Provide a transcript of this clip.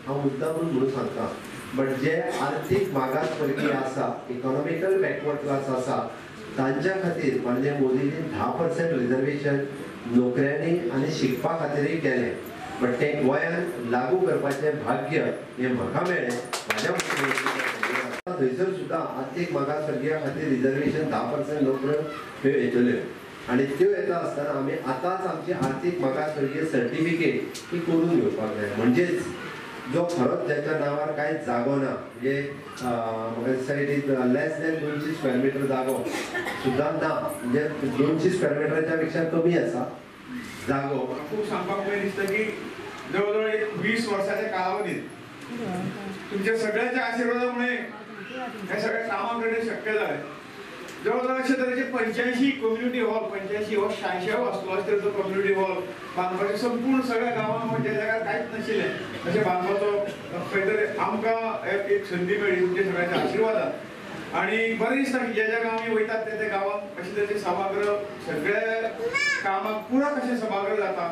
हांव मुद्दामून म्हणून सांगता, बट जे आर्थीक मागासवर्गीय आसा, इकॉनॉमिकल बॅकवर्ड क्लास आसा, तांच्या खातीर माननीय मोदीजीन 10% रिजर्वेशन नोकऱ्यांनी आनी शिकपा खातीरय केलें. बट तें गोंयान लागू करपाचें भाग्य हें म्हाका मेळ्ळें. म्हाज्या मुख्यमंत्री थंयसर सुद्दां आर्थीक मागासवर्गीया खातीर रिजर्वेशन 10% नोकऱ्यो ह्यो येतल्यो आनी त्यो येता आसतना आमी आतांच आमची आर्थीक मागासवर्गीय सर्टिफिकेट ही करून घेवपाक जाय. म्हणजेच जो खरोच ज्याच्या नांवार कांयच जागो ना, म्हणजे म्हाका दिसता it is less than 200 square metre जागो सुद्दां ना, म्हणजे 200 स्क्वेअर मिटराच्या पेक्षा कमी आसा जागो. खूब सांगपाक पळय दिसता की जवळ जवळ एक 20 वर्साच्या कालावधीत तुमच्या सगळ्यांच्या आशीर्वादामुळे हे सगळ्या कामां करणे शक्य जालें. जवळ जवळ अशे तरेचे 85 कम्युनिटी हॉल, 85 हो 86 आसलो अशे तरेचो कम्युनिटी हॉल बांदपाचें संपूर्ण सगळ्या गांवांत ज्या जाग्यार कांयच नाशिल्लें अशें बांदपाचो खंय तरी आमकां एक संदी मेळ्ळी तुमच्या सगळ्यांच्या आशिर्वादान. आनी बरें दिसता की ज्या ज्या गांवांनी वयतात त्या त्या गांवांत अशे तरेचे सभागृह सगळ्या कामाक पुरक अशें सभागृह जाता.